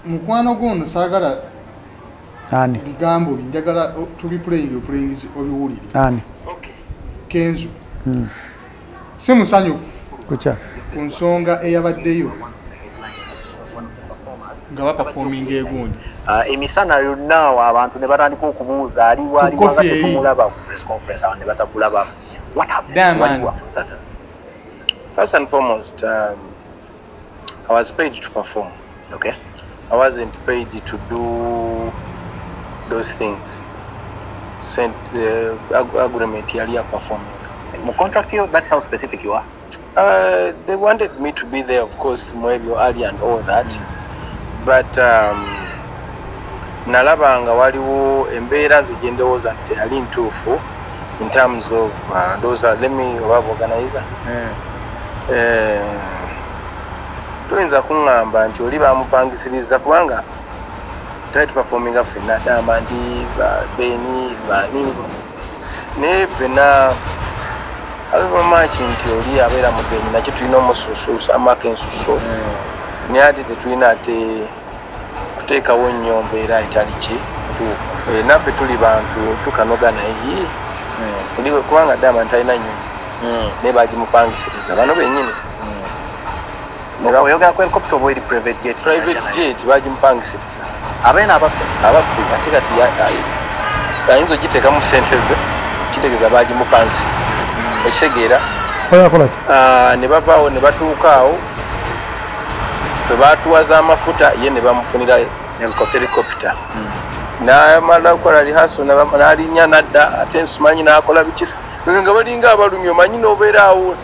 Mukwano gwono saagala ani bigambo njagala tubiplaying oplaying obiwulire. Ani? Kenzo. Si musanyufu kucha ku nsonga eyabaddeyo nga baperforminga egundi. Emisana yonna abantu ne batandika okubuuza aliwa aliwa nga tetumulaba ku press conference, abantu ne batakulaba. What happened? What for starters? First and foremost, I was paid to perform. Okay. I wasn't paid to do those things. Sent the agreement yali ya performing. Mu contract yo, that's how specific you are. They wanted me to be there, of course, Mwebyo Ali and all that. But nalabanga waliwo embeera ze ndowooza nti teyali ntuufu in terms of those are, let me oba organizer. Toyinza kuŋŋamba nti oli bamupangisiriza kubanga twali tuperforminga ffenna, Diamond, Beni, bani, naye ffenna abebamaki nti oli abeera mugenyi nakyo tulina omususuusa akensuso, naye ate tetulina ate kuteekawo nnyo mbeera etali ki ntuufu. Naffe tuli bantu tukanoga naye oli kubanga Diamond talina nnyonyi, naye bagimupangisiriza bano bennyini. Oyogera ku helicopter oba eri private jet? Private jet bagimupangisiriza. Abeena abaffe? Abaffe, ate kati ayinza ogiteekamu ssente ze, kitegeeza bagimupangisiriza. Okitegeera? Oyakola ki? Ne bavaawo ne batuuka awo, ffe baatuwaza amafuta, ye ne bamufunira helicopter. N'amala okukola rehearsal n'alinnya n'adda, ate nsimanyi n'akola biki, nga balinga abalumye, omanyi n'obeera awo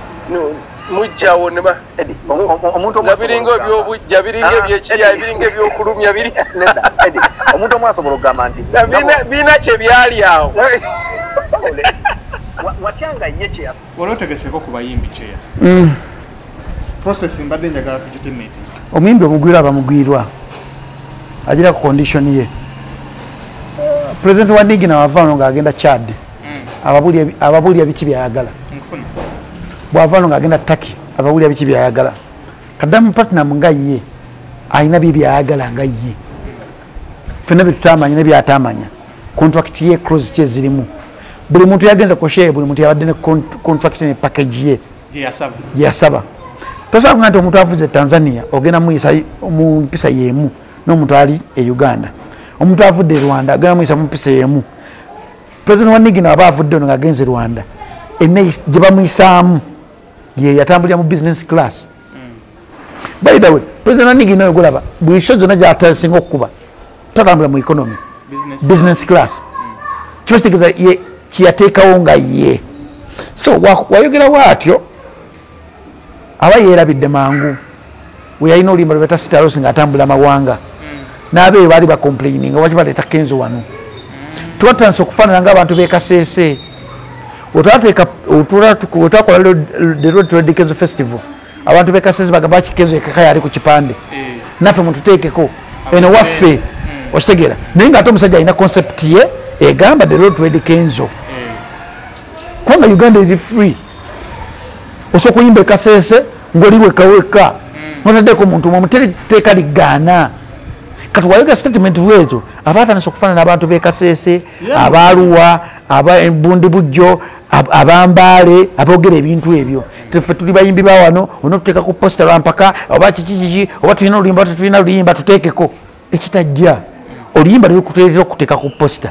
mujjawo ne ba Eddie, omuntu omu nga biringa ebyobujja, biringa ebyekirya, biringa ebyokulumya, biri Nedda, Eddie, omuntu omu asobola okugamba nti nga birina kye byali awo. Watyanga ye kye Wali otegeseko ku bayimbi kyeya process mbadde njagala tugitemete. Omuyimbi omugwirwa aba mugwirwa, agira ku condition ye. President wa Nigeria wava wano ng'agenda Chad, ababulya biki byayagala. Nkufuna. Bw'ava wano ng'agenda Turkey, ababulya biki byayagala. Kadamu Platinum nga ye alina bye byayagala nga ye, ffenna bye tutamanya ne byatamanya, contract ye clause ki ezirimu. Buli muntu yagenze ku show, buli muntu yabadde ne contract ne package ye gye yasaba. Gye yasaba. Tosobola kuga nti omuntu avuze Tanzania ogenda muyisa mu mpisa y'emu n'omuntu ali e Uganda, omuntu avudde e Rwanda agenda muyisa mu mpisa y'emu. President wa Nigeria aba avudde ono ng'agenze Rwanda, enne gye bamuyisaamu ye yatambulira mu business class. By the way, President wa Nigeria oyo gwolaba buli show zonna gy'atasinga okukuba tatambula mu economy, business, business class. Kiba kitegeeza ye kyeyateekawo nga ye. So wayogera bw'atyo aba yeerabidde mangu we yalina oluyimba lwe bata Sitaros ng'atambula amawanga, n'abeeyo baali bacomplaininga waki baleeta Kenzo wano. Twatandise okufaanana ng'abantu b'e Kasese. Wetwakola the Road to Eddy Kenzo Festival, abantu b'e Kasese bagamba ki Kenzo ekaka yali ku kipande, naffe mututeekeko eno waffe. Okitegeera? Naye ng'ate omusajja alina concept ye egamba the Road to Eddy Kenzo, kubanga Uganda eri free, osobola okuyimba e Kasese ng'oli weka weka, notaddeko muntu mwe teri teeka ligaana. Kati wayoga statement bwezo aba atandise okufaanana abantu b'e Kasese, abaaluwa, aba Bundi Bujjo, abambaale aboogera ebintu ebyo. Ffe tuli bayimbi ba wano, onootuteeka ku poster lwampaka oba kiki kiki, oba tulina oluyimba oba tetulina luyimba, tuteekeko ekitajja. Oluyimba lwekuteetera okuteeka ku poster,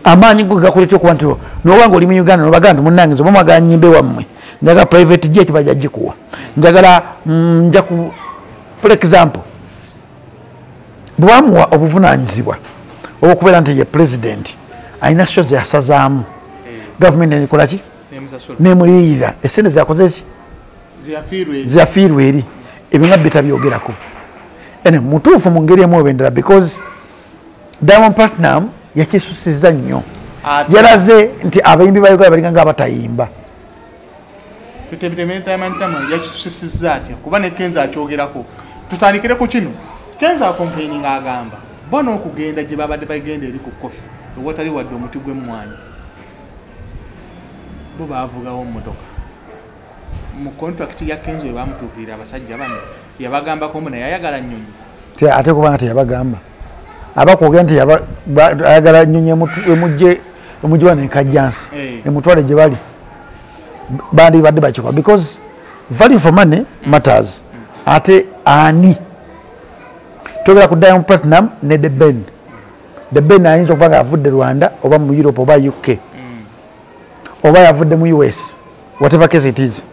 amaanyi go gakuleetera okuba nti noba nga oli mu Uganda nobagaa nti munnange nze oba mwagala nnyimbe wammwe, njagala private jet, bajja gikuwa. Njagala nja ku, for example, bwe bamuwa obuvunaanyizibwa obwokubeera nti ye president, alina show ze yasazaamu, gavumenti nekola ki? Nemusasula. Nemuliyirira esente zakoze ki? Ziyafiirwa eri. Ziyafiirwa eri. Ebyo nga bitabyogerako ene mutuufu mu ngeri emu oba endala, because Diamond Platinum yakisusiza nnyo. Yalaze nti abayimbi ba Uganda balinga nga abatayimba. Yakisusizza atya? Kuba ne Kenzo akyogerako. Tutandikire ku kino. Kenzo acomplaining, agamba bo n'okugenda gye babadde bagenda eri ku Coffee ewatali wadde omuti gw'emmwanyi, bo baavugawo mmotoka. Mu contract ya Kenzo we bamutuukirira abasajja bano, yabagambako mbu naye ayagala nnyonyi. Ate kubanga teyabagamba. Abakwogera nti ayagala nnyonyi emujje wano e Kajjansi, emutwale gye bali, bandibadde bakikola because value for money matters. Ate ani twogera ku Diamond Platnumz ne The Ben. The Ben ayinza okuba nga avudde Rwanda oba mu Europe oba UK oba yavudde mu US, whatever case it is.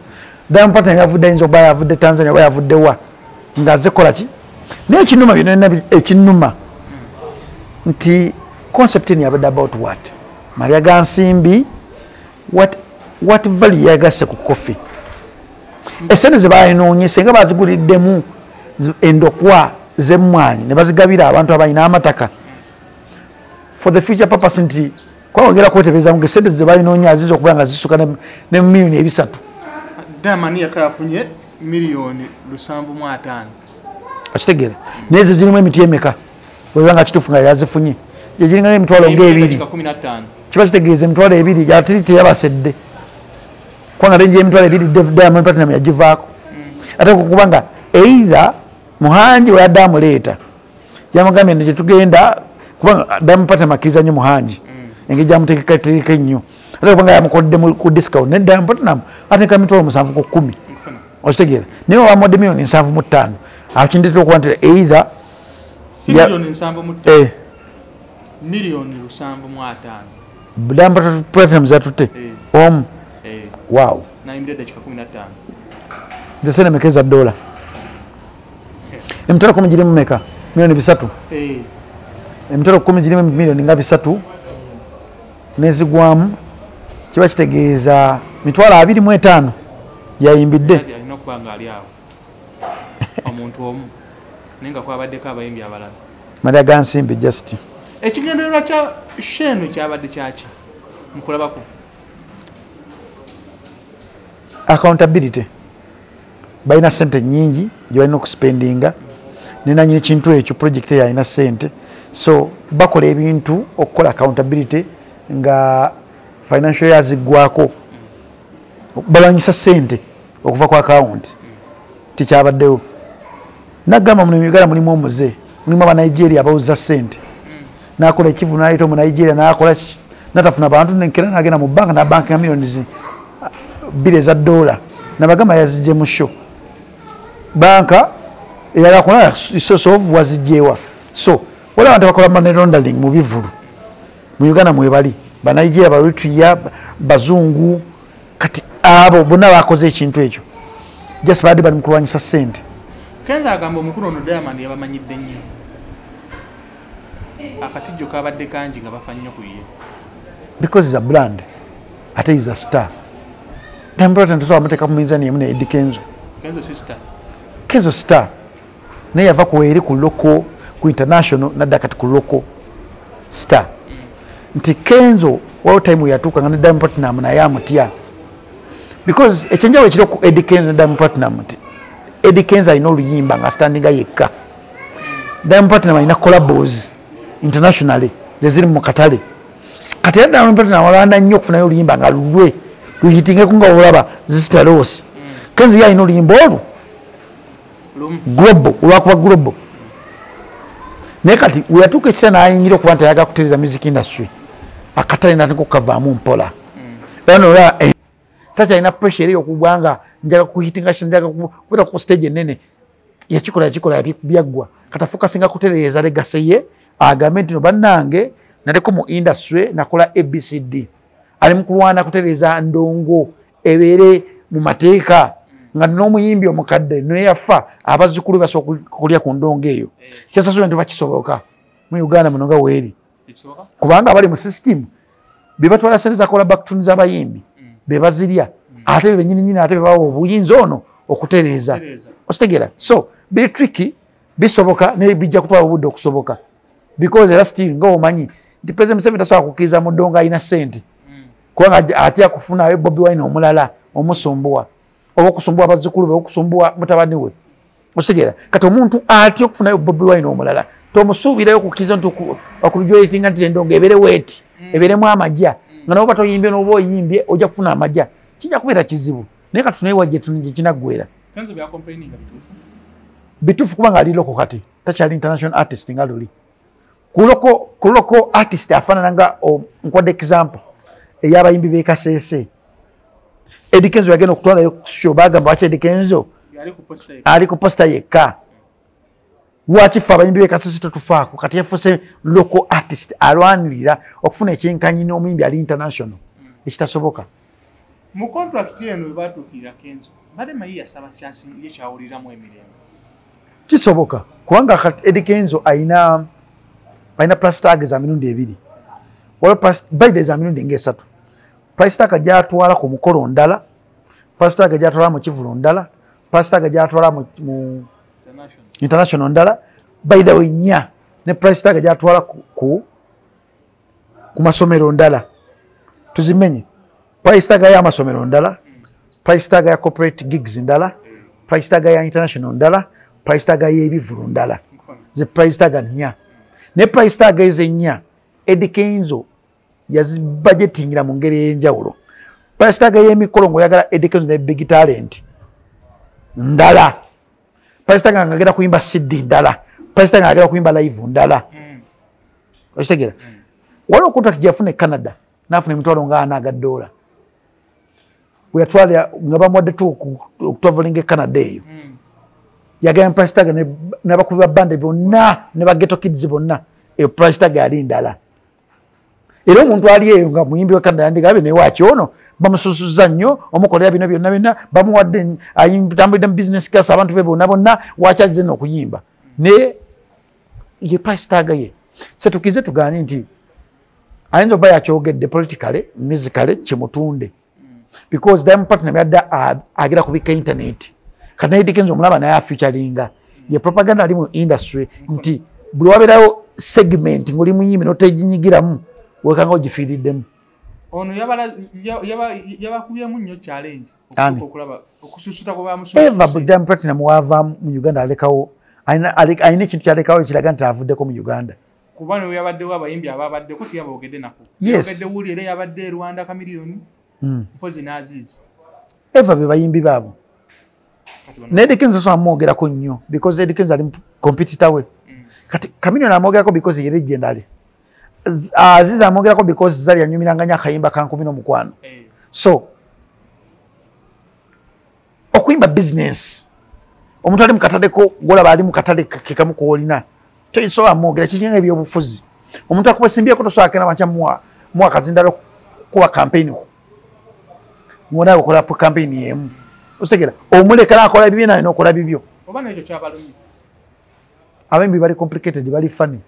Diamond Platnumz yavudde, ayinza okuba yavudde Tanzania oba yavudde wa, ng'azze kukola ki? Naye ekinnuma byonna, ekinnuma nti concept eno yabadde about what? Malya ga nsimbi, what value yagasse ku coffee? Esente ze bayinoonye senga baziguliddemu endokwa z'emmwanyi ne bazigabira abantu abalina amataka for the future purpose, nti kwongera kwetebeeza mu esente ze bayinoonye aziyinza okuba nga zisuka ne 3 million. Diamond yakafunye 75 million. Okitegeera? Naye ezo zirimu emiti emeka? Bweba nga kituufu nga yazifunye, gyegiringa 20,000. 15. Kiba kitegeeza 20,000 ate teyabasedde, kubanga range y'20,000 Diamond Platnumz yagivaako. Ate kubanga either Muhangi weyadde amuleeta yamugambye nti gyetugenda, kubanga Diamond Platnumz akkiriza nnyo Muhangi engeri gyamuteekateeka ennyo, ate kubanga yamukodde ku discount ne Diamond Platnumz ateeka 7,000 ku 10. Okitegeera? Naye wabamuwadde 75 million, akindeetera okuba nti either Si 75 million, 75 million. Diamond Platnumz zatutte omu? Eh. Wow. Nayimbira eddakiika 15. Nze sente meka eza dola? 10,000 girimu meka? 3 million? Eh. 10,000 girimu 3 million nezigwamu, kiba kitegeeza 25,000 yayimbidde. Alina okuba nga ali awo omuntu omu, naye nga kwabaddeko abayimbi abalala. Malya ga nsimbi just. Ekigendererwa kya show eno kyabadde kyaki mukulabako? Accountability. Balina sente nyingi gye balina okuspendinga, nenanyini kintu ekyo project eyo alina sente, so bakola ebintu okukola accountability nga financial year ziggwako, balwanyisa sente okuva ku account. Tikyabaddewo nagamba muno mu Uganda mulimu omuze, mulimu Abanigeria abawuza sente, nakola ekivu nayita Omunigeria nakola natafuna bantu nenkera nagenda mu banka nabanka 2 million eza dola, nabagamba yazijje mu show. Banka eyagala kulaba source of wazijjewa. So waliwo abantu abakola money laundering mu bivulu mu Uganda, mwebali Banigeria, Baritria, bazungu. Kati abo bonna bakoze ekintu ekyo, just badde bali mu kulwanyisa sente. Kenzo agamba omukulu ono Diamond yabamanyidde nnyo, akatijjo kabadde kangi nga bafa nnyo ku ye. Because is a brand, ate is a star. Diamond Platnumz tosobola muteeka ku minzani emu ne Eddy Kenzo. Kenzo sister. Kenzo star, naye yava ku eri ku local, ku international, nadda kati ku local star. Nti Kenzo waliwo time yatuuka nga ne Diamond Platnumz naye amutya, because ekyenjawulo ekiri ku Eddy Kenzo ne Diamond Platnumz nti Eddy Kenzo alina oluyimba nga standinga yekka, Diamond Platnumz alina collabos internationally zeziri mu katale. Kati era Diamond Platnumz alwana nnyo okufunayo oluyimba nga lulwe luhitingeko nga olaba zisita loss. Kenzo ye alina oluyimba olwo lumu. Global, olwakuba global. Naye kati weyatuuka ekisa nayingira okuba nti ayagala kutereeza music industry, akatale natandika okukavaamu mpola. Era nolaba takyalina pressure eri okuba nga njagala kuhitinga, njagala kubeera ku stage enene. Yakikola, yakikola, byaggwa. Kati afocusinga kutereeza legacy ye, agambe nti no bannange naleko mu industry nakola ABCD. Ali mu kulwana kutereeza ndongo ebeere mu mateeka, nga n'omuyimbi omukadde neyafa abazzukulu basobola kulya ku ndongo eyo. Kyasasula nti bakisoboka mu Uganda muno nga weeri, Ekisoboka? Kubanga abali mu system be batwala sente zakola backtune z'abayimbi, be bazirya, ate be benyini nyini, ate be bawa obuyinza ono okutereeza. Kutereeza. Okitegeera? So biri tricky, bisoboka naye bijja kutwala obudde okusoboka, because era still nga omanyi nti President Museveni tasobola kukkiriza mudongo alina sente, kubanga atya kufunayo Bobi Wine omulala omusumbuwa, oba okusumbuwa abazzukulu be, okusumbuwa mutabani we. Okitegeera? Kati omuntu atya okufunayo Bobi Wine omulala, tomusuubirayo okukkiriza nti okuregulatinga nti endongo ebeere weeti, ebeeremu amajja, nga noba toyimbye noba oyimbye ojja kufuna amajja, kijja kubeera kizibu. Naye kati tunaye wajje gye kinaggwera. Kenzo byacomplaininga bituufu? Bituufu, kubanga ali local kati. Takyali international artist nga luli. Ku local artist afaanana nga, nkwadde example ey'abayimbi b'e Kasese. Eddy Kenzo yagenda okutwalayo show, bagamba lwaki Eddy Kenzo ali ku poster yekka, lwaki ffe abayimbi b'e Kasese tetufaako? Kati yafuuse local artist alwanirira okufuna ekyenkanyi n'omuyimbi ali international, ekitasoboka. Mu contract eno we batuukirira Kenzo, mbadde mayi yasaba ye kyawuliramu emirembe. Kisoboka, kubanga kati Eddy Kenzo ayina price tag za mirundi ebiri, waliwo baide za mirundi ng'esatu. Price tag gy'atwala ku mukolo ndala, price tag gy'atwala mu kivulo ndala, price tag gy'atwala mu international ndala, by the way nnya, ne price tag gy'atwala ku masomero ndala. Tuzimenye. Price tag y'amasomero ndala, price tag ya corporate gigs ndala, price tag ya international ndala, price tag y'ebivulu ndala. Ze price tag nnya. Ne price tag ezo ennya Eddy Kenzo yazibudgetingira mu ngeri ey'enjawulo. Price tag y'emikolo ng'oyagala Eddy Kenzo ne Big Talent ndala, price tag ng'agenda kuyimba CD ndala, price tag ng'agenda kuyimba live ndala. Okitegeera? Waliwo contract gye yafuna e Canada n'afuna emitwalo nga ana aga dola, bwe yatwala nga bamuwadde tu okutravelinga e Canada eyo, yagenda price tag n'abakubi ba band bonna ne ba Ghetto Kids bonna, eyo price tag yali ndala. Era omuntu ali eyo nga muyimbi wa Canada yandigabe naye waaki ono bamususuza nnyo, omukolera bino byonna byonna, bamuwadde atambulidde mu business class, abantu be bonna bonna, waaki azze n'okuyimba naye ye price tag ye. Setukize tugaanye nti ayinza obba yakyogedde politically, musically kimutunde, because Diamond Platnumz yadde agira kubikka internet. Kati Eddy Kenzo omulaba naye afeaturinga ye propaganda ali mu industry nti buli wabeerawo segment ng'oli muyimbi n'oteginyigiramu wekanga ogifiiriddemu. Ono yabakubyemu nnyo challenge okulaba okususuta kwe bamususuta. Eva Diamond Platnumz wava mu Uganda alekawo alina ekintu kyalekawo ekiraga nti avuddeko mu Uganda. Kuba ne yabaddewo abayimbi ababaddeko tiyaboogedde nako. Yogedde wuli era yabadde e Rwanda Chameleone mpozi n'Aziz. Eva be bayimbi baabo. Naye Eddy Kenzo so amwogerako nnyo because Eddy Kenzo ali competitor we. Kati Chameleone amwogerako because ye legendary. Aziz amwogerako because Zari yanyumiranga nnyo akayimba ka nkumi n'omukwano. So okuyimba business, omuntu ali mu kataleko gw'olaba ali mu katale ke kamu k'olina tosobola amwogera kiringa ebyobufuzi. Omuntu akubasimbyeko tosobola kugenda makya muwa akazindalo kuba campaign ng'onaawe okola campaign y'emu. Otegeera? Omuleka n'akola bibye naye n'okola bibyo. Oba n'ekyo kyabalumye. Abayimbi bali complicated, bali funny.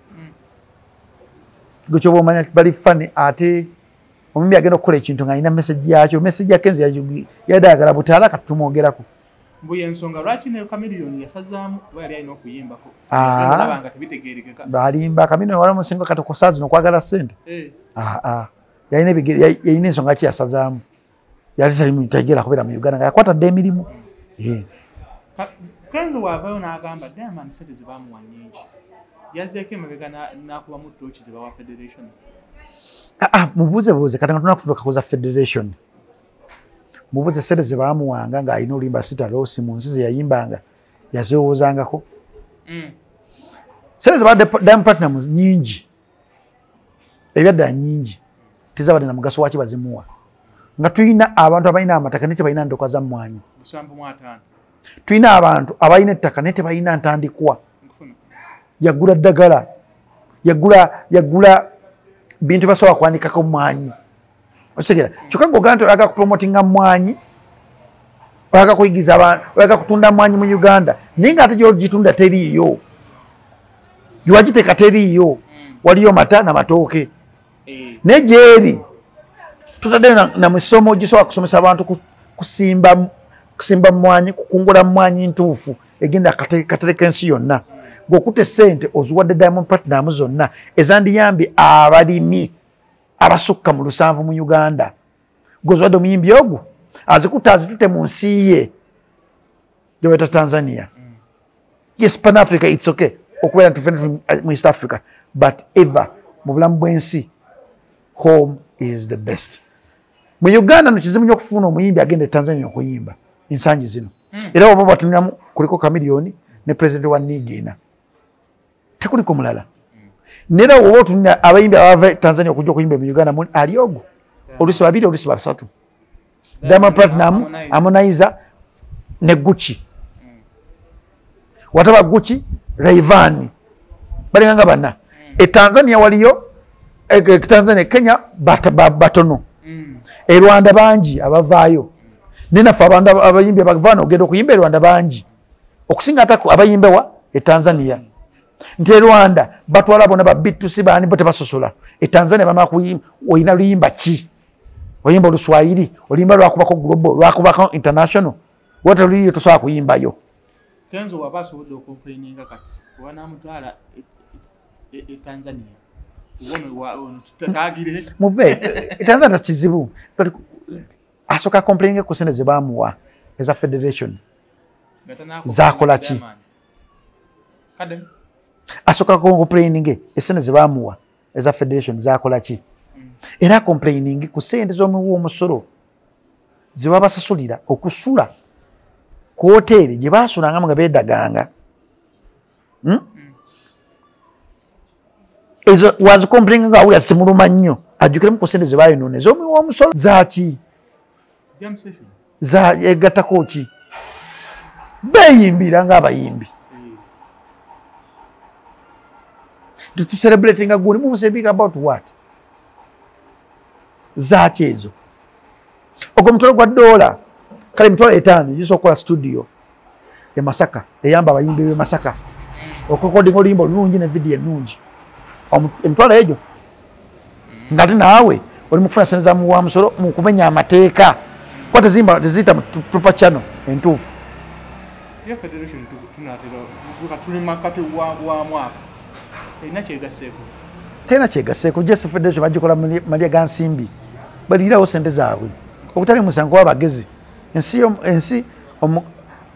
Gwe kyoba omanya bali funny, ate omuyimbi agenda okukola ekintu ng'alina message yakyo. Message ya Kenzo yadde ayagala butaala, kati tumwogerako. Mbu y'ensonga lwaki ne Chameleone yasazaamu kuba yali alina okuyimbako. Olaba nga tebitegeerekeka. Balimba Chameleone wali omusinga kati ku ssaawa zino okwagala ssente. Yalina ensonga ki yasazaamu. Yali tayigera kubeera mu Uganda nga yakwata dda emirimu. Kenzo w'avaayo n'agamba Diamond ssente ze baamuwa nnyingi. Yazzeeko emabega n'akubamu ttooki ze bawa federation. Mubuuze kati nga tunakutuuka ku za federation. Mubuuze ssente ze baamuwanga ng'alina oluyimba Sita Loss mu nsi ze yayimbanga yazirowoozangako. Ssente ze bawadde Diamond Platnumz nnyingi, ebyaddala nnyingi, tezabadde na mugaso waki bazimuwa. Nga tulina abantu abalina amataka naye tebalina ndokwa za mmwanyi. Tulina abantu abalina ettaka naye tebalina ntandikwa. Yagula ddagala, yagula bintu basobola kwanikako mmwanyi. Okitegeera? Kyokka ng'ogamba nti oyagala kupromotinga mmwanyi, oyagala kuyigiza abantu, oyagala kutunda mmwanyi mu Uganda, naye ng'ate gy'ogitunda teriiyo. Gyewagiteeka teriiyo. Waliyo mata na matooke. Naye gy'eri tutaddeyo na misomo gisobola kusomesa abantu kusimba mmwanyi, kukungula mmwanyi ntuufu egenda katale k'ensi yonna. Ng'okutte ssente oziwadde Diamond Platnumz zonna ezandiyambye abalimi abasukka mu 7 mu Uganda. Gw'oziwadde omuyimbi ogwo azikutte azitutte mu nsi ye gye bayita Tanzania. Yes, Pan Africa it's okay okubeera nti ffenna mu East Africa, but ever mu bulamu bw'ensi home is the best. Mu Uganda no kizibu nnyo okufuna omuyimbi agenda e Tanzania okuyimba ensangi zino. Era oba batunulamu kuliko Chameleone ne president wa Nigeria. Tekuliko mulala. Nera woba otunula abayimbi abava Tanzania okujja okuyimba mu Uganda ali ogwo. Olusi babiri, olusi basatu. Diamond Platinum, Harmonize ne Gucci. Wataba Gucci, Rayvanny. Balinganga bana. E Tanzania waliyo, e Tanzania, Kenya batono. E Rwanda bangi abavaayo. Ninafe abantu abayimbi abavaano ogenda okuyimba e Rwanda bangi. Okusinga ate abayimba wa e Tanzania. Nti e Rwanda batwala bonna ba B2C baani bo tebasosola. E Tanzania bamala kuyimba, olina luyimba ki? Oyimba Oluswahili, oluyimba lwakubako global, lwakubako international. Wataluliyo tosobola kuyimbayo. Kenzo waba asobodde okomplaininga kati kuba n'amutwala e Tanzania. Muve, e Tanzania kizibu. Asooka complaininga ku ssente ze baamuwa eza federation. Zaakola ki? Asooka complaininga essente ze baamuwa eza federation zaakola ki? Era complaining ku ssente z'omuwi w'omusolo ze babasasulira okusula ku woteeri gye baasulangamu nga beedaganga. Ezo wazicomplaininga nga awulira zimuluma nnyo, ajjukiremu ku ssente ze baayonoona ez'omuwi w'omusolo zaaki? Egattako ki? Beeyimbira ng'abayimbi. Tucelebratinga gundi, mumucelebrating about what? Zaaki ezo? Ogwo omutwalo gwa dola, kale 5,000 gisobola okukola studio e Masaka, eyamba abayimbi b'e Masaka okurekodinga oluyimba olulungi ne vidiyo ennungi. Emitwalo egyo ng'ate naawe oli mu kufuna ssente za muwi wa musolo mu kumenya amateeka, kuba teziyita mu proper channel entuufu. Terina kyegasseeko. Jesu federation bagikola malya ga nsimbi, baliyirawo ssente zaabwe okutali musango w'abagezi. Ensi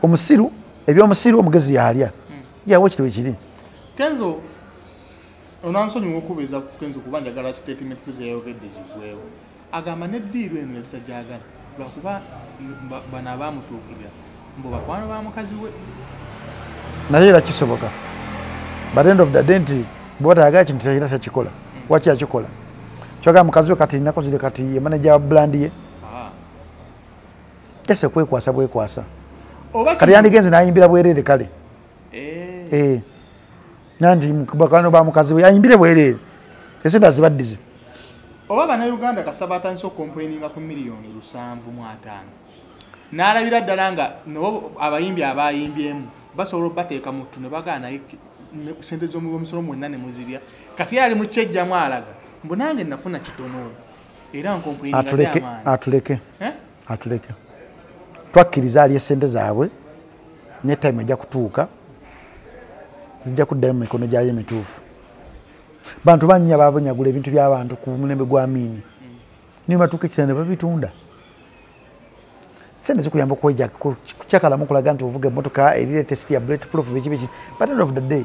omusiru, ebyomusiru omugezi yalya. Yawo kitebe kiri. Kenzo onansonyiwa okubeeza Kenzo kuba njagala statements ze yayogedde zigwewo. Agamba n'eddiiro eno yali tagyagala lwakuba bano abaamutuukirira mbu bakwano ba mukazi we. Naye era kisoboka. But end of the day nti bw'oba tayagala kintu era takikola. Waki yakikola? Kyogamba mukazi we kati ennaku zino kati ye manager wa brand ye. Just kwekwasa bwekwasa. Kati yandigenze n'ayimbira bwereere kale. Nanti bakwano ba mukazi we ayimbire bwereere. Esente azibaddize. Oba bannayuganda kasaba atandise okukomplaininga ku 775,000,000. N'alabira ddala nga nabo abayimbi abayimbyemu basobola obbateeka mu ttu ne bagaana naye ssente z'omuwi w'omusolo mwenna ne muzirya. Kati ye ali mu kyejjamu alaga mbu nange nafuna kitono era nkomplaininga amaanyi. Atuleke. Atuleke. Twakkiriza alye ssente zaabwe ne time ejja kutuuka zijja kuddayo mu mikono gyayo emituufu. Bantu bannya baabonyagula ebintu by'abantu ku mulembe gwa Amini. Niyo batuuka ekiseera ne babitunda. Ssente zikuyamba okwejja kukyakalamu okulaga nti ovuga emmotoka eri latest ya bullet proof biki biki. But end of the day,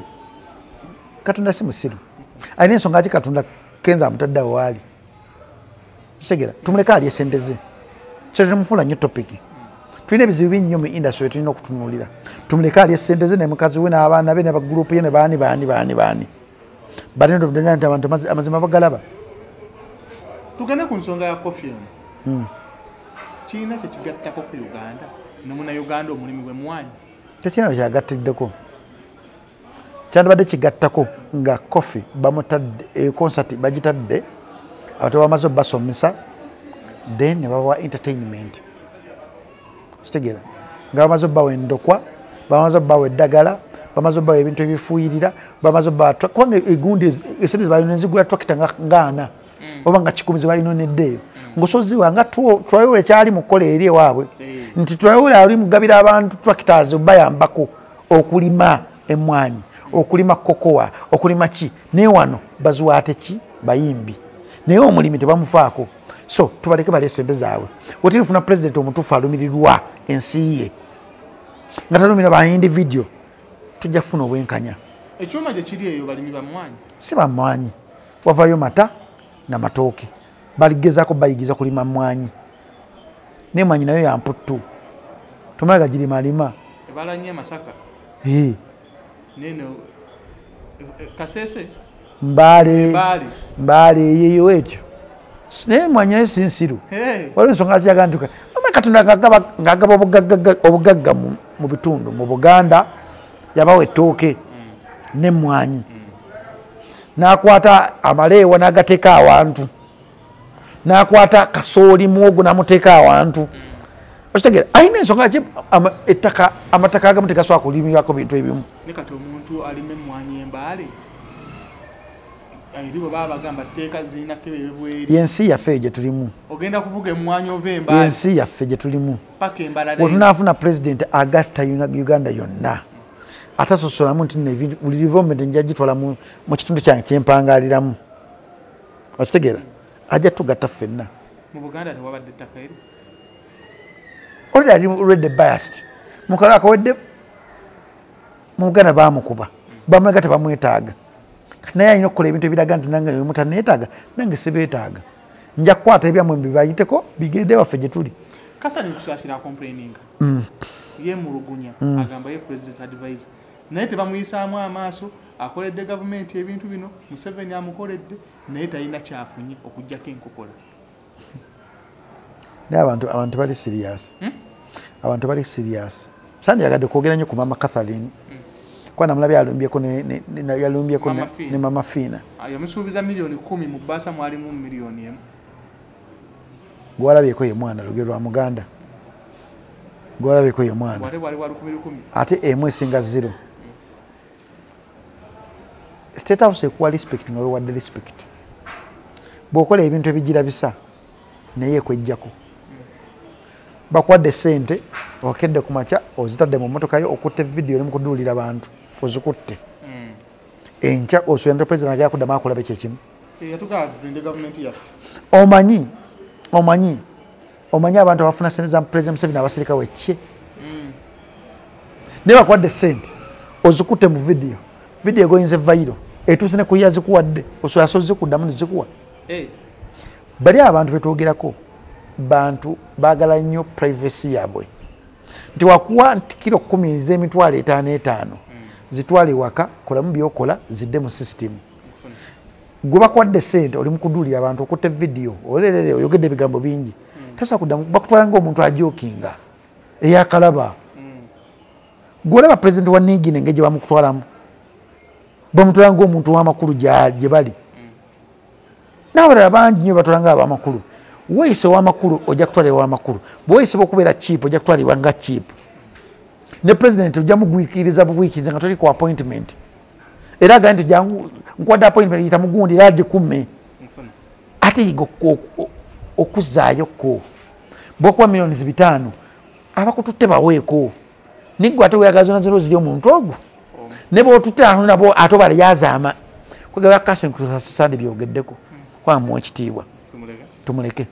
Katonda si musiru. Alina ensonga ki Katonda Kenzo amutadde awo waali. Kitegeera, tumuleke alye ssente ze. Kyo temufuula nnyo topic. Tulina ebizibu bingi nnyo mu industry tulina okutunuulira. Tumuleke alye ssente ze ne mukazi we n'abaana be ne bagroup ye ne baani baani baani baani. But end of the day nti abantu amazima bagalaba. Tugende ku nsonga ya Koffi eno. Kirina kye kigattako ku Uganda ne munnayuganda omulimi w'emmwanyi? Tekirina kye kyagattiddeko. Kyandibadde kigattako nga Koffi bamutadde concert bagitadde abantu bamaze obbasomesa then ne babawa entertainment. Kitegeera nga bamaze obbawa endokwa, bamaze obbawa eddagala, bamaze obbawa ebintu ebifuuyirira, bamaze obbawa kubanga egundi esente zebalina zigula tractor nga 4 oba nga 10 zebalina neddeeyo. Ng'osoziwa nga Traore kyali mu kukola eri ewaabwe nti Traore ali mugabira abantu tractors obayambako okulima emmwanyi, okulima kokowa, okulima ki, naye wano baziwa ate ki bayimbi, naye omulimi tebamufaako. So tubaleke balye ssente zaabwe. Wetirifuna president omutuufu alumirirwa ensi ye nga talumira ba individual, tujja kufuna obwenkanya. Ekyuma gye kiri eyo balimi bammwanyi? Si bammwanyi, wavayo mata na matooke. Baligezaako bayigiza kulima mmwanyi, n'emmwanyi nayo ya mputtu, tomala gagirimalima. Ebala nnyo e Masaka. Neno Kasese Mbale Mbale yeyo etyo naye mwanya sinsiru waliwo ensonga kiyaga ntuka mama Katonda ngagaba obugagga mu bitundu mu Buganda yabawa ettooke n'emmwanyi n'akwata amaleewa n'agateeka awantu n'akwata kasooli muwogo n'amuteeka awantu okitegeera alina ensonga ki ettaka amataka agamu tegasobola kulimirwako bintu ebimu. Ne kati omuntu alima emmwanyi embaale eri bwe baba bagamba tteeka zirina kebebweri. Yensi yaffe gye tulimu. Ogenda kuvuga emmwanyi ova embaale. Yensi yaffe gye tulimu. Paka embalala. Bwe tunaafuna pulezidenti agatta Uganda yonna atasosolamu nti buli development nja gitwala mu kitundu kyange kyempangaliramu. Okitegeera? Ajja tugatta ffenna. Mu Buganda tewabadde ttaka eri. Already already biased. Mukala akawedde mu Buganda baamukuba. Bamulaga tebamwetaaga. Kati naye alina okukola ebintu ebiraga nti nange mutaneetaaga nange sibeetaaga. Nja kukwata ebyammwe mbibayiteko bigende waffe gye tuli. Kasani Kusaasira complaining. Ye mulugunya agamba ye president advisor. Naye tebamuyisaamu amaaso akoledde gavumenti ebintu bino Museveni amukoledde naye talina kyafunye okuggyako enkokola. Naye abantu bali serious. Abantu bali serious. Sandyagadde kwogera nnyo ku Mama Catherine. Kuba namulabye yalumbyeko ne Mama Fiina. Yamusuubiza miliyoni 10 mu bbaasa mwalimu miliyoni 1. Gwalabyeko ye mwana lugero lwa Muganda. Gwalabyeko ye mwana. Ate emu esinga 0. State House ekuwa respect nga weewadde respect. Bw'okola ebintu ebigirabisa naye ekwejjako. Bakuwadde ssente okedde ku makya ozitadde mu mmotoka yo okutte vidiyo ne mukuduulira bantu ozikutte. Enkya osuubira nti pulezidenti agenda kuddamu akulabe kye kimu. Omanyi abantu abafuna ssente za pulezidenti Museveni abasirika wekye. Naye bakuwadde ssente ozikutte mu vidiyo. Vidiyo egoyinza viral etuuse ne ku yazikuwadde osobola ozikuddamu nezikuwa. Bali abantu betwogerako bantu baagala nnyo privacy yaabwe. Nti wakuwa nti kilo 10 ez'emitwalo 55 zitwale waka kolamu by'okola zidde mu system. Gwe bakuwadde ssente oli mu kuduulira abantu okutte vidiyo olerere oyogedde ebigambo bingi. Tosobola kuddamu bakutwala ng'omuntu ajokinga eyakalaba. Gwe olaba pulezidenti wa Niigina engeri gye bamukutwalamu. Bamutwala ng'omuntu w'amakulu gye bali. N'abalala bangi nnyo batwala ng'abamakulu. Weeyise ow'amakulu ojja kutwalibwa ow'amakulu. Bw'oyisibwa okubeera cheap ojja kutwalibwa nga cheap. Ne pulezidenti ojja mugwikiriza bugwikiriza nga toli ku appointment. Era agambye nti jangu nkuwadde appointment yita mugundi era agikumme. Ate yiga okuzzaayo-ko. Bw'okuwa miliyoni 5 abakututte baweeko. Niggwe ate weeyagala zonna zonna ozirye omuntu ogwo. Ne bw'otutte ate nabo ate obala yazaama. Kwegamba Kassim Kusasira byogeddeko. Kwamuwa ekitiibwa. Tumuleke.